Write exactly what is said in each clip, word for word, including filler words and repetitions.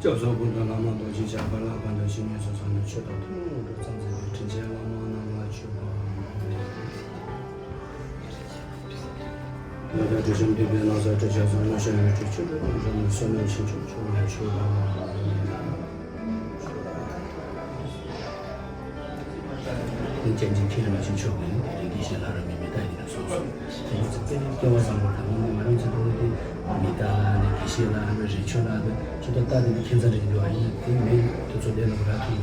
སྐྱབས་སུ་མགོན་དང་བླ་མ་རྡོ་རྗེ་འཆང་དཀར་ལ་ཕན་དང་ཞི་གནས་སུ་གསོལ་ནས་ཆོས་དང་ཐུན་མོང་དུ་ཙམ་མཛད་པའི་དྲིན་ཅན་བླ་མ་རྣམས་ལ་མཆོད་པ། ལ་དྭགས་དྲི་ཞིམ་ལྡན་པའི་ན་བཟའ་དྲི་ཆབ་བཟང་། རྣམ་ཤེས་མི་འཁྲུགས་ཆུ་སྤྲུལ་དང་འདྲ་བའི་བསོད་ནམས་ཆེ་མཆོག་མཆོག་ལ་མཆོད་པ། སྤྱན་རས་གཟིགས་མཁྱེན་པ་ཆེན་མཆོག་གིས་དེ་ལས་དགེ་བཤེས་ལྷ་རམས་པའི་མེ་སྟག་ཡིན་ན་སོགས་སོ། དེ་ཚོ་སྐྱེ་བ་བཟང་པོ་དང་ང་རང་ཚོ་དེ་མེ་སྟག་ལ་ནི་དགེ་བཤེས་ལ་ནི་རས་ཆུང་ལ་ནི་ཆུ་ཏོ་སྟག་དེ་ནི་ཁྱད་མཚར་རེད་འདུག་ཨ་ཡིན་དེ་མེད་དུ་ཚོ་ལས་ལ་ར་ཐུག་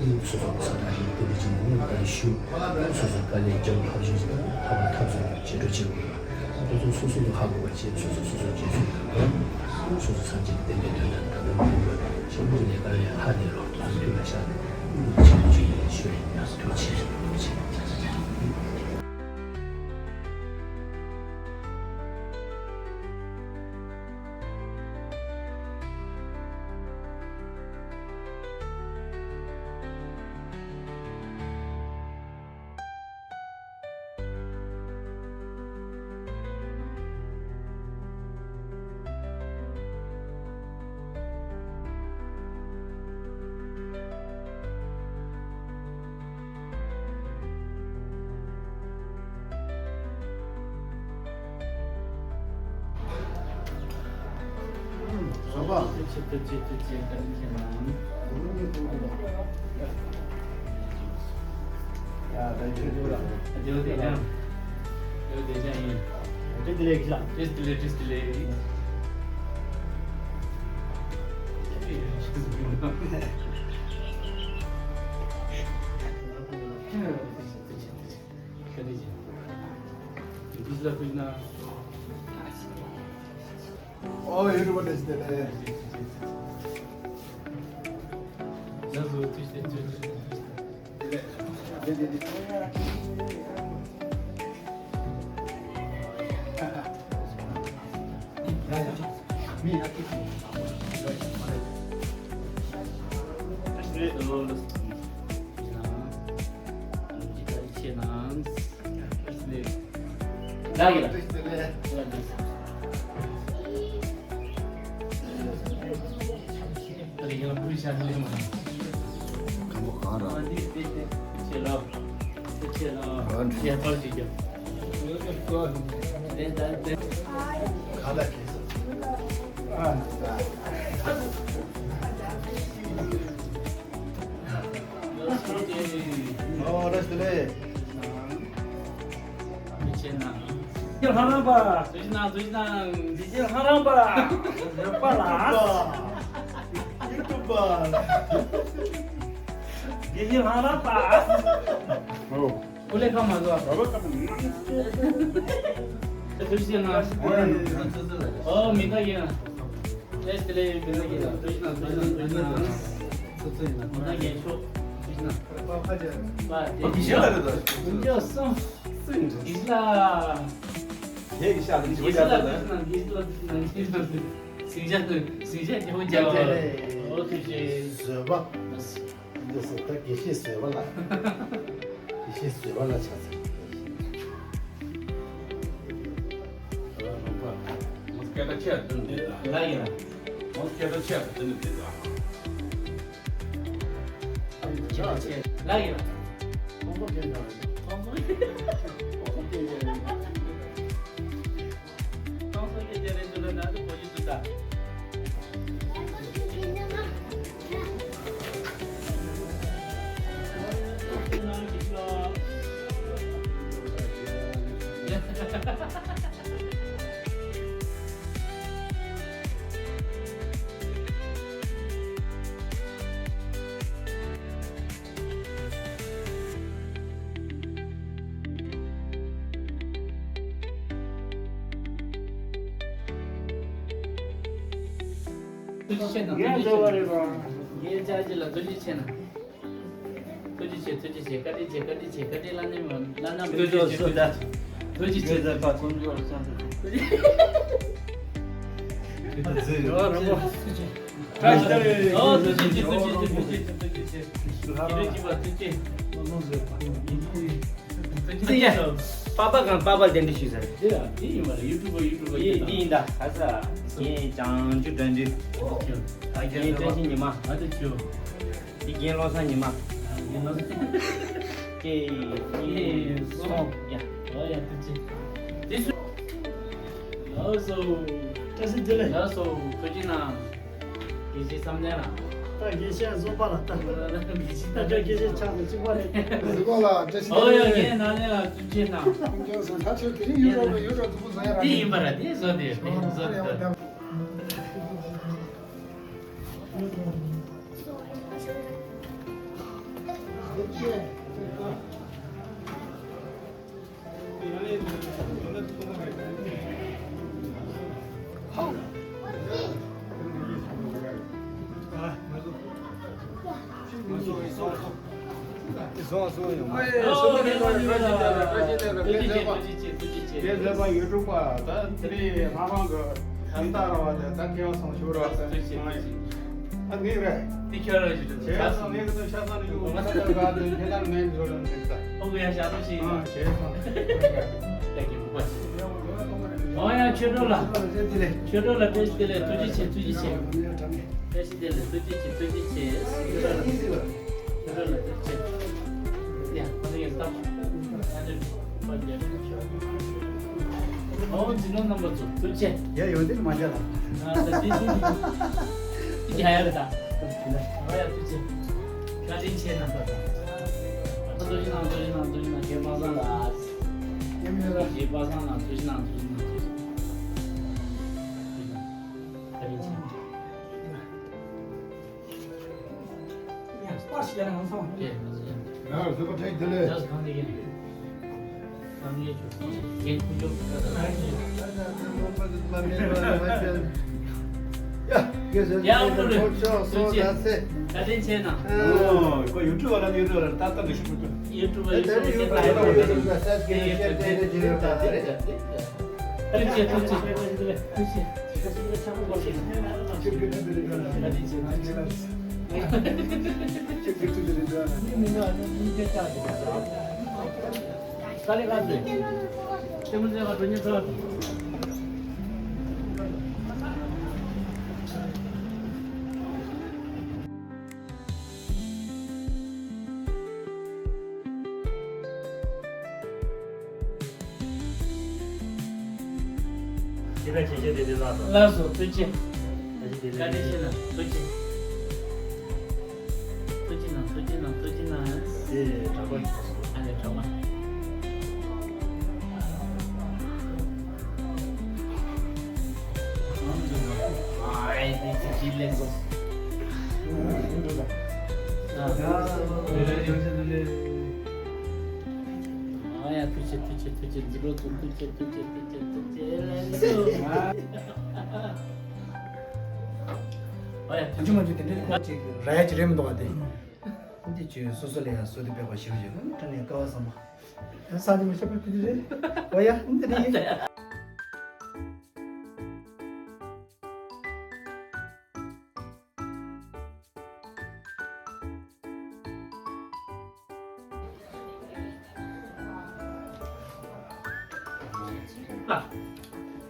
ཡིན་པས། སོ་སོ་ས་ཐག་རིང་དེ་འདྲ་ཅིག་ནས་ནི་དེ་ཤུ་སོ་སོ་དཀའ་ལས་རྒྱབ་ལྷག་ཞུ་ཞིག་ཐབས་ཐབས་སུ་བྱེད་འགྲོ་བྱེད་དགོས། དེ་ཚོ་སོ་སོ་ལ་ཧ་གོ་བ་བྱས། སོ་སོ་སོ་སོ་རྗེས་སུ་ཡི་རང་དང་སོ་སོ་སངས་རྒྱས་ཀྱི་བསྟན་པའི་དོན་དང་ད་ལྟ་མི་འདུག་པ་ཆེན་པོ་ལས་ཀ་ཡང་ཧ་ལས་རོགས་དེ་ཚོ་མཐུན་ལ་བཞག་ནས་ཆེན་པོ་ཅིག་ཡིན་ཞུ་ཡིན། ཡང་ཐུགས་རྗེ་ཆེ། ཨོ་ཡུ་རུ་བ་ཏེ་སི་ཏེ་ལེ། ཨོ་རེ་སྟེ་ལེ། ལྷ་རམས་པ། ལྷ་རམས་པ། ཡོད་པ་ལ། ཡུ་ཊུབ་པ། དགེ་བཤེས་ལྷ་རམས་པ། ཨོ། ཀུ་ལེ་ཁ་མ་བཟོ། ར་བ་ཁ་མ་ནང་། ཐུགས་རྗེ་གནང་། ཨོ་མི་འདྲ་ཡིན། ཨེ་སྟེ་ལེ་མི་འདྲ་ཡིན། ཐུགས་རྗེ་གནང་། ཐུགས་རྗེ་གནང་། ཐུགས་རྗེ་གནང་། མི་འདྲ་ཡིན་ཤོག་ཐུགས་རྗེ་གནང་། པ་དེ་དགེ་བཤེས་ལ་རེད་ད། ཐུགས་རྗེ་གནང་། དགེ་བཤེས་ལ། དེ་དགེ་བཤེས་ལ་ཐུགས་རྗེ་གནང་། དགེ་བཤེས་ལ་ཐུགས་རྗེ་གནང་། དགེ་བཤེས་ལ་ཐུགས་རྗེ་གནང་། སིང་ཆ་སིང་ཆ་རྒྱལ་པོ་རྒྱལ་བ། ཨོ་ཐུགས་རྗེ། བཟོད་པ། འདི་སུ་ད་དགེ་བཤེས་བཟོད་པ་ལ། དགེ་བཤེས་བཟོད་པ་ལ་ཆགས་ཚར། མོ་སྐད་ཆ་ཆེ་བ་འདི་འདི་ལ་ཡིན། མོ་སྐད་ཆ་ཆེ་བ་འདི་འདི་ལ། ལ་ཡིན། ཐུགས་རྗེ་ཆེ་གནང་། ཐུགས་རྗེ་ཆེ་གནང་། ངའི་ཅག་ཅིག་ལ་ཐུགས་རྗེ་ཆེ་གནང་། ཐུགས་རྗེ་ཆེ། ཐུགས་རྗེ་ཆེ། བཀའ་དྲིན་ཆེ། བཀའ་དྲིན་ཆེ། བཀའ་དྲིན་བླ་ན་མེད་པ། བླ་ན་མེད་པ། ཐུགས་རྗེ་ཆེ། ཐུགས་རྗེ་ཆེ། ཐུགས་རྗེ་ཆེ། ཨོ་ཐུགས་རྗེ་ཆེ། ཐུགས་རྗེ་ཆེ། ཐུགས་རྗེ་ཆེ། ཐུགས་རྗེ་ཆེ། ཐུགས་རྗེ་ཆེ། ཐུགས་རྗེ་ཆེ། ཐུགས་རྗེ་ཆེ། པ་པ་གང་པ་པ་གདན་འདྲེན་ཞུས་ཟེར། དེ་ཡ་དེ་ཡིན་པ་རེད། ཡུ་ཊུབ་པ་ཡུ་ཊུབ་པ་ཡིན་ད། ཡིན་ད། ཨ་ས། རྒན་བྱང་ཆུབ་དགྲ་འདུལ། ཨ་རྒན་བཀྲ་ཤིས་ཉི་མ། ཨ་ད་ཁྱོད། དེ་རྒན་བློ་བཟང་ཉི་མ། རྒན་བློ་བཟང་། ཀྱེ་ཡེ་སོང་ཡ། ཨོ་ཡ་ཐུགས་རྗེ་ཆེ། དེ་སུ། ལགས་སོ། བཀྲ་ཤིས་བདེ་ལེགས། ལགས་སོ། ཐུགས་རྗེ་གནང་། དགེ་བཤེས་བསམ་གཏན་ལགས། ད་དགེ་བཤེས་བཟོ་པ་ལ་ད། ད་དགེ་བཤེས་ཆགས་ནས་གཅིག་པ་རེད། བཟོ་པ་ལ་བཀྲ་ཤིས་བདེ་ལེགས། ཨོ་ཡ་རྒན་ནང་ལས་ལ་ཐུགས་རྗེ་གནང་། ད་ཁྱོད་དེ་རིང་ཡུ་ཊུབ་ཡུ་ཊུབ་ཐུགས་ཁུར་བཟོ་ཡ་ར། དེ་ཡིན་པ་ར་དེ་བཟོ་དེ་བཟོ་དེ། ཡུ་ཊུབ་པ་ད་དེ་རིང་ང་རང་གི་ད་ལྟ་ར་བ་དེ་ད་ཁེ་བ་སང་ཞུ་ར་ད། ཨ་ནི་རེད། དེ་ཁྱོད་རང་ཞིག་ཏུ་བྱས་ཆགས་སོང་། ངས་ཀྱི་ཆགས་སོང་ནི་ཡོད་མ་ཐག་ཏུ་ག་དུ་ཁྱེད་རང་ངས་འགྲོ་རང་ཞིག་ད། ཨོ་ཀེ་ཡ་ཤ་ཏུ་ཞིག་ཨ་བྱས་སོང་། ལྟ་གི་མུ་པ་ཞིག་ཨོ་ཡ་ཆོས་གྲོགས་ལ། ཆོས་གྲོགས་ལ་བཀྲ་ཤིས་བདེ་ལེགས། ཐུགས་རྗེ་ཆེ། ཐུགས་རྗེ་ཆེ། བཀྲ་ཤིས་བདེ་ལེགས། ཐུགས་རྗེ་ཆེ། ཐུགས་རྗེ་ཆེ། ཆོས་གྲོགས་ལ། ཆོས་གྲོགས་ལ་ཐུགས་རྗེ་ཆེ། ཡ་ཁོ་ཚོ་ཡང་སྟབས། ཨོ་འཛིན་གྲོགས་རྣམ་པ་ཚོ་ཐུགས་རྗེ་ཆེ། ཡ་ཡོད་དེ་མ་བྱ་ལ། ཨ་ད་དེ་ཤི་ནི། ཡ་ཡ་ད། ཨོ་ཡ་ཐུགས་རྗེ་ཆེ། བཀའ་དྲིན་ཆེ་གནང་། ཐུགས་རྗེ་གནང་། ཐུགས་རྗེ་གནང་། ཐུགས་རྗེ་གནང་། རྒན་པ་སངས་ལགས། རྒན་པ་སངས་ལགས་ཐུགས་རྗེ་གནང་། ཐུགས་རྗེ་གནང་། ཐུགས་རྗེ་གནང་། བཀའ་དྲིན་ཆེ། ཡ་བཀྲ་ཤིས་བདེ་ལེགས། ང་ཚོ་ཡ། ཡ་བཟོད་པ་ཐེག་བདེ་ལེགས། ཡ་གང་དེ་ཡིན། ཡ་ཨ་ཀྲུ་རེ། ཐུགས་རྗེ་ཆེ་གནང་། ཨོ་ཁོ་ཡུ་ཊུབ་པ་ལ་ཡུ་ཊུབ་པ་ལ་ཏག་ཏག་གི་ཤི་ཁུ་ཏུ། ཡུ་ཊུབ་པ་ཡུ་ཊུབ་པ་ལ་ཡུ་ཊུབ་པ་ལ་ཐུགས་རྗེ་ཆེ། ཐུགས་རྗེ་ཆེ། ཐུགས་རྗེ་ཆེ། ཐུགས་རྗེ་ཆེ། ཁྱེད་རང་ཆེ་ཆེ་དེ་དེ་ལགས་སོ། ལགས་སོ་ཐུགས་རྗེ་ཆེ། བཀའ་དྲིན་ཆེ་གནང་། ཐུགས་རྗེ་ཆེ། ཐུགས་རྗེ་གནང་། ཐུགས་རྗེ་གནང་། ཐུགས་རྗེ་གནང་། དེ་གྲགས་པ་ཡིན། ཨ་ལས་གྲགས་པ། ཨ་ཨེ་དེ་ཅི་ཅི་ལེན་སོང་། ཨ་ཡ་ཐུགས་རྗེ་ཆེ། ཐུགས་རྗེ་ཆེ། ཐུགས་རྗེ་ཆེ། འཛིན་གྲོགས་ཚོ་ཐུགས་རྗེ་ཆེ། ཐུགས་རྗེ་ཆེ། ཐུགས་རྗེ་ཆེ། ཐུགས་རྗེ་ཆེ། ལེན་སོང་། ཨ་ཡ་ཐུགས་རྗེ་མ་བྱུང་དེ་འདྲའི་ཁོ་ཅིག་ར་ཡ་ཅིག་རེད་མི་འདུག་ག་དེ། འདི་ཅིག་སོ་སོ་ལ་ཡང་བཟོ་དེ་འབད་པ་ཞིག་བྱས་ནས་དྲན་ནས་དཀའ་བ་བསམ་པ། ས་ནི་མི་ཤེས་པ་དེ་འདྲ་རེད། འོ་ཡ་འདི་འདྲ་ཡིན། དགེ་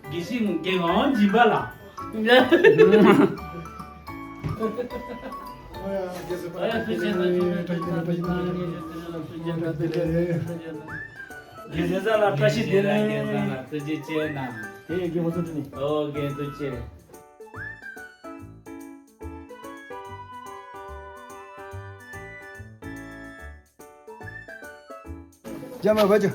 བཤེས་རྒན་ངག་དབང་སྦྱིན་པ་ལགས། ཨ་ཡ་ཐུགས་རྗེ་གནང་། ཐུགས་རྗེ་གནང་། དགེ་བཤེས་ལགས་བཀྲ་ཤིས་བདེ་ལེགས། ཐུགས་རྗེ་ཆེ་གནང་། དེ་ཡི་དགེ་བ་ཚོ་འདྲི་ནི། ཨོ་རྒན་ཐུགས་རྗེ་ཆེ། རྒྱ་མ་བ་ཅུ།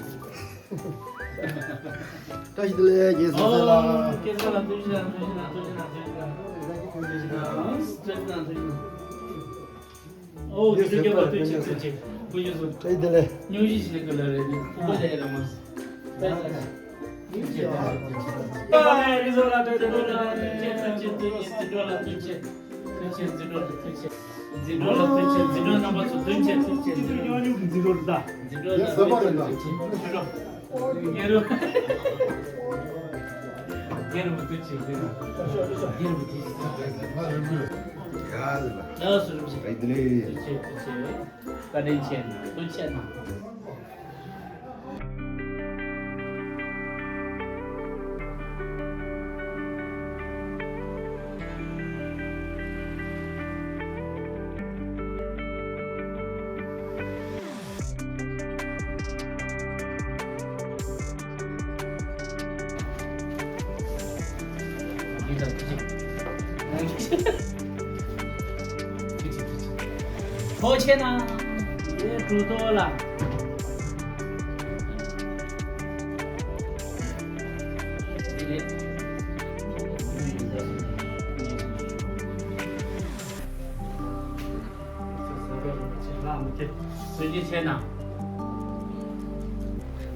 བཀྲ་ཤིས་བདེ་ལེགས་རྒན་ཟེར་ཟེར་ལ། ཨོ་རྒན་ཟེར་ལ་ཐུགས་རྗེ་གནང་། ཐུགས་རྗེ་གནང་། ཐུགས་རྗེ་གནང་། ཨོ་རྒན་ཟེར་ལ་ཐུགས་རྗེ་ཆེ། ཐུགས་རྗེ་ཆེ། བཀྲ་ཤིས་བདེ་ལེགས། སྙུང་གཞི་ཞིག་ལ་ལ་རེད། ཐུགས་རྗེ་ཆེ་ར་མོ། འཛིན་གྲོགས་ལ་ཐུགས་རྗེ་ཆེ། ཐུགས་རྗེ་ཆེ། འཛིན་གྲོགས་ལ་ཐུགས་རྗེ་ཆེ། འཛིན་གྲོགས་ལ་ཐུགས་རྗེ་ཆེ། འཛིན་གྲོགས་ལ་ཐུགས་རྗེ་ཆེ། འཛིན་གྲོགས་ལ་ཐུགས་རྗེ་ཆེ། འཛིན་གྲོགས་རྣམ་པ་ཚོ་ཐུགས་རྗེ་ཆེ། ཐུགས་རྗེ་ཆེ། འཛིན་གྲོགས་ལ་ཐུགས་རྗེ་ཆེ། རྒན་རོ། རྒན་རོ་མ་ཐུགས་རྗེ་ཆེ། རྒན་རོ་མ་ཐུགས་རྗེ་ཆེ། རྒན་རོ་མ་ཐུགས་རྗེ་ཆེ། ཡ་ལ་ལ་སུ་རུ་ཆེ། ཐུགས་རྗེ་ཆེ། ཐུགས་རྗེ་ཆེ། བཀའ་དྲིན་ཆེ། ཐུགས་རྗེ་ཆེ། ཐུགས་རྗེ་ཆེ་གནང་། དེ་གྲུབ་ཐོབ་ལ། དེ་རེད། ཐུགས་རྗེ་ཆེ་གནང་།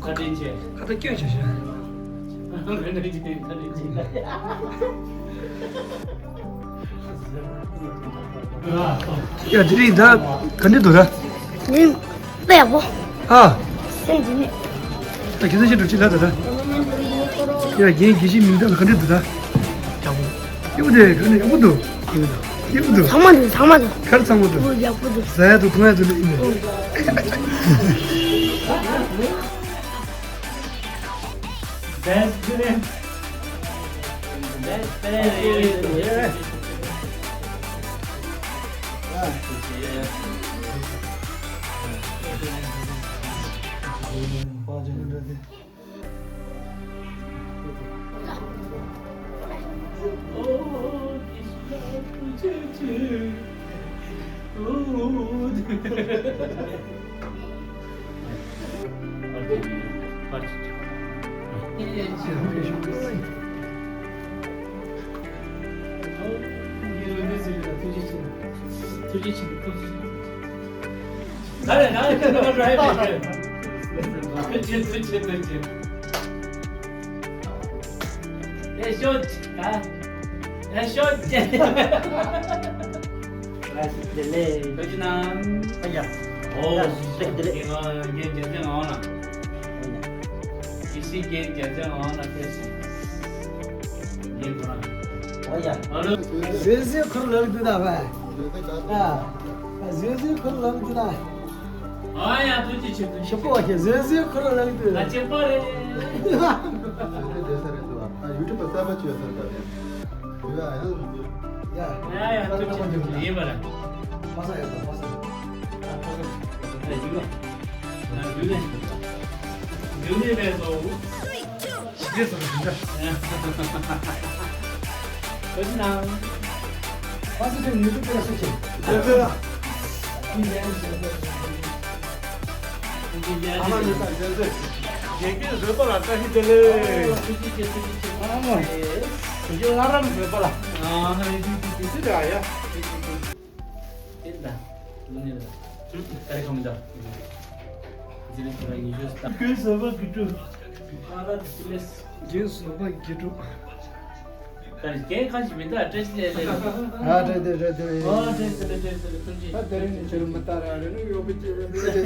བཀའ་དྲིན་ཆེ། ཁ་ཏ་སྐྱོན་བྱ་ཤ། བཀའ་དྲིན་ཆེ། བཀའ་དྲིན་ཆེ། ཡ་དེ་རིང་ད་ག་འདྲ་འདུག་ད། ཡིན། དཔེ་ཡག་པོ། ཨ། སེམས་ཀྱི་ནི། ད་ཁྱེད་ཚོ་ཞིག་འགྲོ་ཅི་ལ་ད་ད། ཡ་རྒན་དགེ་བཤེས་མིང་ཐོག་ལ་ག་འདྲ་འདུག་ད། ཡག་པོ། ཡག་པོ་དེ་ག་ནས་ཡག་པོ་འདུག་ཡག་པོ་འདུག་ཚང་མ་འདུག་ཚང་མ་འདུག་ག་རེ་ཚང་མ་འདུག་འོ་ཡག་པོ་འདུག་ཟ་ཡ་འདུག་འཐུང་ཡ་འདུག་ལ་ཡིན་ནས། Best friend. Best friend. ཐུགས་རྗེ་ཆེ། ཐུགས་རྗེ་ཆེ། ཐུགས་རྗེ་ཆེ། ཐུགས་རྗེ་ཆེ། ད་རེད། ད་རེད། ཐུགས་རྗེ་ཆེ། ཐུགས་རྗེ་ཆེ། ཐུགས་རྗེ་ཆེ། ཨེ་ཤོ། ཨ། ཨེ་ཤོ། ལགས་སོ། བདེ་ལེགས། ཐུགས་རྗེ་གནང་། ཨ་ཡ། ཨོ། ཡ། བདེ་ལེགས། རྒན་རྒན་རྒྱལ་མཚན་ངག་དབང་ལགས། ཨ་ཡ། ཡེ་ཤེས་རྒན་རྒྱལ་མཚན་ངག་དབང་ལགས་ཕེབས་ཤིང་། རྒན་ཁོ་རང་། ཨ་ཡ། ཨ་ལོ། བཟོད་བཟོད་ཁོར་ལབ་འདུག་ད་བས། ཨ། བཟོད་བཟོད་ཁོར་ལབ་འདུག་ད། ཨ་ཡ། ཐུགས་རྗེ་ཆེ། ཐུགས་རྗེ་ཆེ། ཞིག་པོ་བ་ཁྱེད་བཟོད་བཟོད་ཁོར་ལབ་འདུག་ད་ཅེ་པ་རེད། བཟོད་བཟོད་བསྡད་ས་རེད་འདུག་ཨ། ཡུ་ཊུབ་པ་གསར་པ་བྱོས་ས་རེད་ད་ཡ། ཡ་ཡ། ཡ་ཡ། ཐུགས་རྗེ་ཆེ། ཡིན་པ་རེད། ཕ་ས་ཡོད་ད་ཕ་ས། ཨ་ཕ་ས། ཨ་ཡུ་ནེ། ཨ་ཡུ་ནེ། ཡུ་ནེ་རེད་དོ། ཞི་བདེ་སོགས་ཀྱི་འདྲ། ཨ་ནི། ཕ་ས་ཆེན་མོ་ཡུ་ཊུབ་པ་སུ་ཆེན། ཨ་མ་ནི་ད་ཟེར་ཟེར། རྒན་རྒན་བཟོད་པ་ལ་བཀྲ་ཤིས་བདེ་ལེགས། ཨ་མ། རྒན་ལྷ་རམས་བཟོད་པ་ལ། ཨ་ནི། དེ་ད། ལུང་ནས་ད། ཀ་རེ་ཁོང་ད། ཟི་ལི་ཐོ་ར་ཉི་ཤུ་སྟ། རྒན་བཟོད་པ་དགེ་ཕྲུག་ཨ་ར་ཟི་ལེས། རྒན་བཟོད་པ་དགེ་ཕྲུག་ད་རྒན་ཁ་ཞིག་མི་འདུག་བཀྲ་ཤིས་བདེ་ལེགས། ཨ་བཀྲ་ཤིས་བདེ་ལེགས། ཨོ་བཀྲ་ཤིས་བདེ་ལེགས། བཀྲ་ཤིས་བདེ་ལེགས། ཐུགས་རྗེ་ཆེ། ད་དེ་རིང་ནས་ཁྱོད་མི་ལྟ་ར་རེ་ནོ་ཡོད་པའི་ཅི་རེད་ཟེར།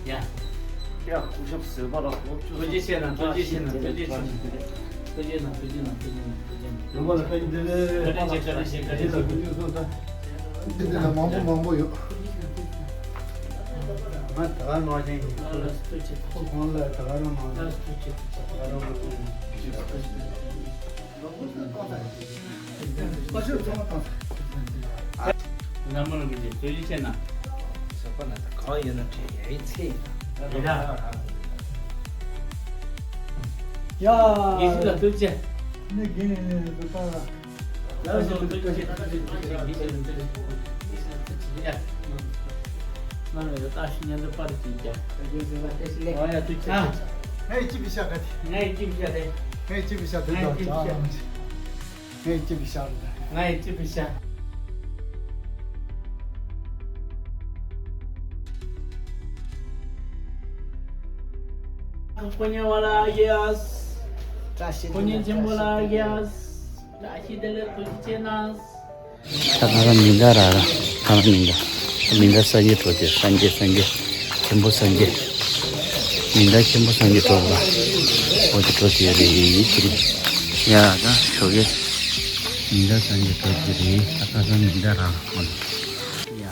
ཡ། ཡ་སྐུ་ཞབས་བཟོད་པ་ལ་སློབ་ཆོས། ཐུགས་རྗེ་ཆེ་གནང་། ཐུགས་རྗེ་ཆེ་གནང་། ཐུགས་རྗེ་ཆེ་གནང་། ཐུགས་རྗེ་གནང་། ཐུགས་རྗེ་གནང་། ཐུགས་རྗེ་གནང་། ཐུགས་རྗེ་གནང་། ལུང་པ་ལ་བཀའ་དྲིན་དེ་ལས། བཀའ་དྲིན་ཆེ། བཀའ་དྲིན་ཆེ། བཀའ་དྲིན་ཆེ། དེ་ལ་སྐུ་མདུན་སོང་ཙང་། དེ་འདི་ལ་མང་པོ་མང་པོ་ཡོད། ང་ད་ག་ནང་བཞིན་ཡིན། ཐུགས་རྗེ་ཆེ། ཁོ་གང་ལ་ད་ག་རང་མང་། ཐུགས་རྗེ་ཆེ། ད་ག་རང་མང་། བཀའ་ཤོག་ཚང་མ་བཏང་། རྣམ་པ་ལ་གུས་ཀྱི་ཐུགས་རྗེ་ཆེ་གནང་། བཟོད་པ་ལ་ད་གང་ཡོད་ན་དྲན་ཡའི་ཚེ་ཡིན་ད། ཡིན་ད། ཡ། དགེ་བཤེས་ལ་ཐུགས་རྗེ་ཆེ། ནི་དགེ་བཤེས་ལ། ལགས་སོ། ཐུགས་རྗེ་ཆེ། ཐུགས་རྗེ་ཆེ། དགེ་བཤེས་ལ་ཐུགས་རྗེ་ཆེ། དགེ་བཤེས་ལ་ཐུགས་རྗེ་ཆེ། ཡ། ང་ལ་ཡོད་ད་ཤི་ཉན་དུ་པར་གྱིས་ཀྱང་། ཨ་ཡ་ཐུགས་རྗེ་ཆེ། ང་ཡི་ཅི་བི་ཤ་ག་དེ། ང་ཡི་ཅི་བི་ཤ་དེ། ང་ཡི་ཅི་བི་ཤ་དེ། ང་ཡི་ཅི་བི་ཤ། ངས་ཅི་བི་ཤ་རེད། ངས་ཅི་བི་ཤ། ཕོ་ཉ་བ་ལ་ཡེས། བཀྲ་ཤིས་བདེ་ལེགས། ཕོ་ཉ་ཆེན་པོ་ལ་ཡེས། བཀྲ་ཤིས་བདེ་ལེགས། ཐུགས་རྗེ་ཆེ་གནང་། ད་ང་རང་མི་འདྲ་ར་ར། ད་ང་མི་འདྲ། མི་འདྲ་སངས་རྒྱས་གྲོལ་ཏེ། སངས་རྒྱས་སངས་རྒྱས། ཆེན་པོ་སངས་རྒྱས། མི་འདྲ་ཆེན་པོ་སངས་རྒྱས་གྲོལ་བ། འོ་དེ་གྲོལ་ཏེ་ཡོད་རེད། ཡིན་གྱི་རེད། ཡ་ད་ཞོགས་ཀས། མི་འདྲ་སངས་རྒྱས་གྲོལ་གྱི་རེད། ད་ཁ་སང་མི་འདྲ་རང་ཧོན། ཡ།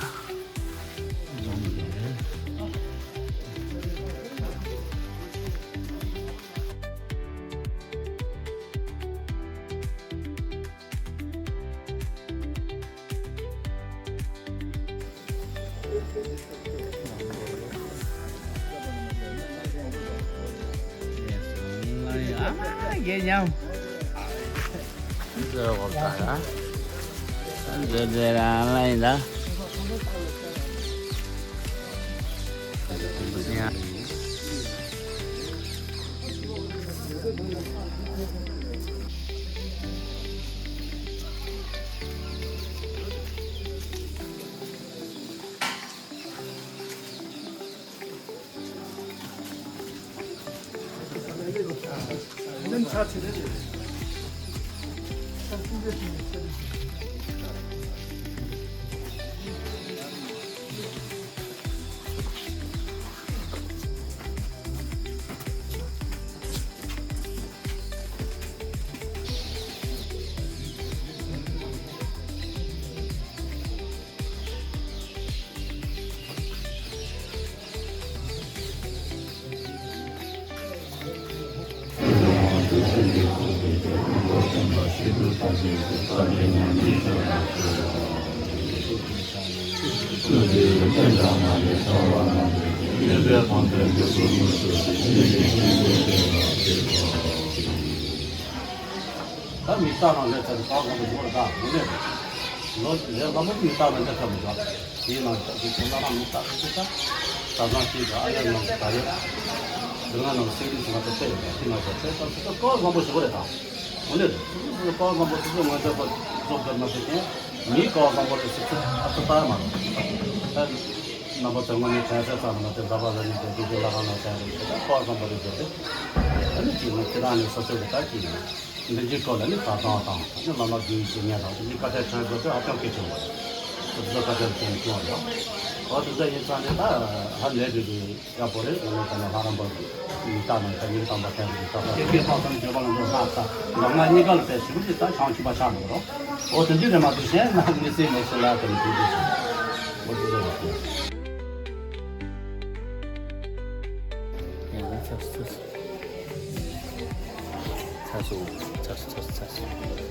ཨ་མ་རྒན་ཉམས། འདི་འདི་རང་ལ་ཡིན་ད། ད་མི་རྟག་རང་ལས་ཚར་ཏེ་བར་སྐོར་དུ་འཇུག་པར་གདའ། འོ་ལས་རེད། ལོ་ལས་སླ་མོ་མི་རྟག་རང་ལས་ཚར་མི་འཇོག་དེའི་ནང་ཆ་དེ་ཚོ་བླ་བྲང་མི་རྟག་རེད་ཟེར་ད། ཟ་ཁང་ཆེ་གི་ཨ་ཡ་ནང་ག་རེ། འདི་ང་ནང་སེང་རིགས་ཚོ་ང་ཚོ་ཕེབས་ཡོད་པ་དེ་ནང་ཚོ་ཕེབས་ད་ཚོ་ཀོ་བཟང་པོ་ཞེ་པོ་རེད་ད། འོ་ལས་རེད། ཚོ་ཀོ་བཟང་པོ་ཚོ་ཚོ་ང་ཚོ་ཀོ་ཚོ་ཀར་མ་ཕེབས་ཀྱང་མི་ཀོ་བཟང་པོ་རེད་ཟེར་ཚོ་ཨ་ཚོ་ལྟ་ཡ་མ་རེད། རྣམ་པ་ཚོ་དངོས་གནས་དྲན་གསོ་ཚང་མ་དེ་འདྲ་བ་ལ་ནི་དེ་དུས་ཀྱི་བླ་བྲང་ནང་ཚན་རིགས་ཚོ་ཀོ་བཟང་པོ་རེད་ཟེར་ཏེ། ཨ་ནི་གཅིག་ནི་ཁྱེད་རང་ནི་སོ་སོའི་གི་ད་གཅིག་ནི། འདི་འདྲའི་སྐོར་ལ་ནི་ད་དང་དང་ནི་བླ་མ་དགེ་བའི་བཤེས་གཉེན་དང་དེ་འདྲའི་བཀའ་དྲིན་དྲན་དགོས་དོན་ཧ་ཅང་གལ་ཆེན་པོ་རེད། དེ་ཚོ་བཀའ་དྲིན་དྲན་དགོས་རེད། འོ་དེ་ཚོ་ཡིན་ཙང་ནི་ད་ཧ་ལས་པའི་གི་ཡག་པོ་རེད། ང་ཚོ་ནི་ལྷ་རམས་པ་མི་རྟག་ནང་ཁ་མི་རྟག་པ་ཐད་ཀྱི་ས་ཁ་སྐད་ཀྱི་ཕག་ཙམ་བརྗོད་པ་ལ་འགྲོ་ལྷག་ས་ལམ་ང་གཉིས་ཀ་ལ་དཔེ་ཞིབ་ཅིག་ད་བྱང་ཆུབ་པ་ཆགས་མི་འགྲོ། འོ་དེ་འདྲའི་རེད་མ་གཏོགས་གཞན་ན་མི་སེམས་མེད་ཤེས་ལ་དེ་མི་དེ་འདྲ་ཞིག་འོ་དེ་ཚོ་རེད། ཡང་ན་ཚ་སུ་ཚ་སུ་ཚ་སུ་ཚ་སུ་ཚ་སུ།